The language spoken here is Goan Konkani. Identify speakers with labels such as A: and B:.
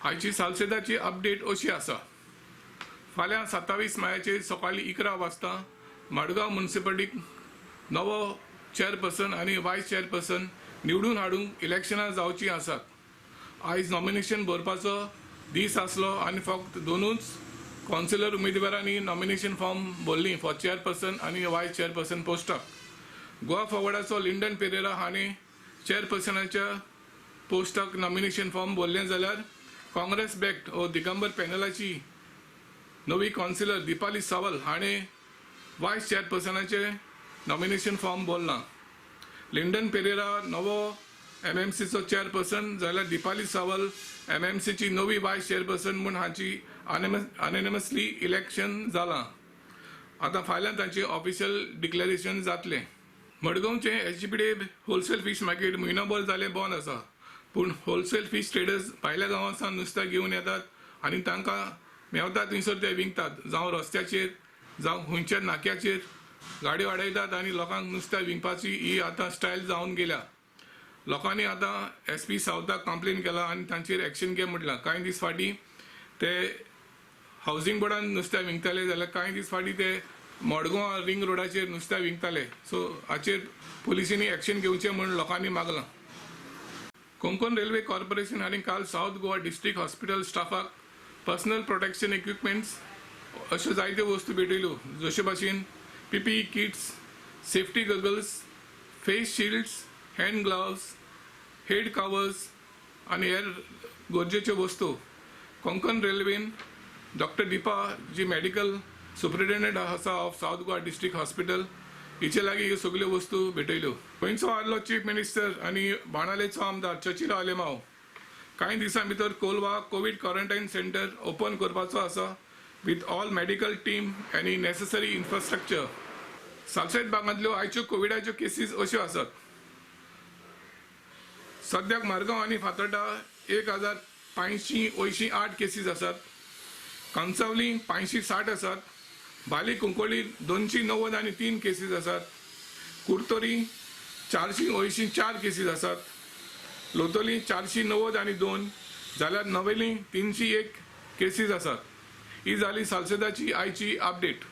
A: आयची सालसेदाची अपडेट अशी आसा. फाल्यां 27 मायाचेर सकाळीं 11 वाजता मडगांव म्युनिसिपालिटीक नवो चेअरपर्सन आनी वायस चेअरपर्सन निवडून हाडूंक इलेक्शनां जावचीं आसात. आयज नॉमिनेशन भरपाचो दीस आसलो आनी फक्त दोनूच कावन्सिलर उमेदवारांनी नॉमिनेशन फॉर्म भरलीं फॉर चेअरपर्सन आनी वायस चेअरपर्सन पोस्टाक. गोवा फॉवर्डाचो लिंडन पेरेरा हाणें चेअरपर्सनाच्या पोस्टाक नॉमिनेशन फॉर्म भरलें जाल्यार काँग्रेस बॅक्ड ओ दिगंबर पॅनलाची नवी कावन्सिलर दीपाली सावल हाणें वायस चेअरपर्सनाचें नॉमिनेशन फॉर्म भरलां. लिंडन पेरेरा नवो एमएमसीचो चेअरपर्सन जाल्यार दीपाली सावल एमएमसीची नवी वायस चेअरपर्सन म्हूण हांची अनॅनिमसली इलेक्शन जालां. आतां फाल्यां तांचें ऑफिशियल डिक्लेरेशन जातलें. मडगांवचें SGPDA wholesale fish market म्हयनोभर जालें बंद आसा, पूण होलसेल फीश ट्रेडर्स भायल्या गांवांसान नुस्तें घेवन येतात आनी तांकां मेवता थंयसर ते विकतात, जावं रस्त्याचेर जावं खंयच्या नाक्याचेर गाडी वाडयतात आनी लोकांक नुस्तें विकपाची ही आतां स्टायल जावन गेल्या. लोकांनी आतां एस पी सावताक कंप्लेन केला आनी तांचेर एक्शन घे म्हटलां. कांय दीस फाटीं ते हावजींग बोर्डान नुस्तें विकताले जाल्यार कांय दीस फाटीं ते मडगांव रिंग रोडाचेर नुस्तें विकताले. सो हाचेर पुलिसांनी एक्शन घेवचें म्हूण लोकांनी मागलां. कोंकण रेल्वे कॉर्पोरेशन हांणी काल सावथ गोवा डिस्ट्रिक्ट हॉस्पिटल स्टाफाक पर्सनल प्रोटेक्शन इक्विपमेंट्स अश्यो जायत्यो वस्तू भेटयल्यो, जशे भाशेन PPE kits, safety goggles, face shields, hand gloves, head covers आनी हेर गरजेच्यो वस्तू. कोंकण रेल्वेन डॉक्टर दीपा जी मेडिकल सुपरिटेंडंट आसा of South Goa district hospital हिचे लागीं ह्यो सगल्यो वस्तू भेटयल्यो. गोंयचो आदलो चीफ मिनिस्टर आनी बाणालेचो आमदार चर्चिल आलेमाव कांय दिसां भितर Colva covid quarantine centre open करपाचो आसा with all medical team आनी नेसेसरी इन्फ्रास्ट्रक्चर. सालसेत भागांतल्यो आयच्यो कोविडाच्यो केसीस अश्यो आसात. सद्याक मारगांव आनी फातोड्डा 1588 केसीस आसात, कांसावली 560 आसात, बाली कुंकळी 293 केसीस आसात, कुर्तोरी 484 केसीस आसात, लोतोली 492 जाल्यार नवेली 301 केसीस आसात. ही जाली सालसेदाची आयची अपडेट.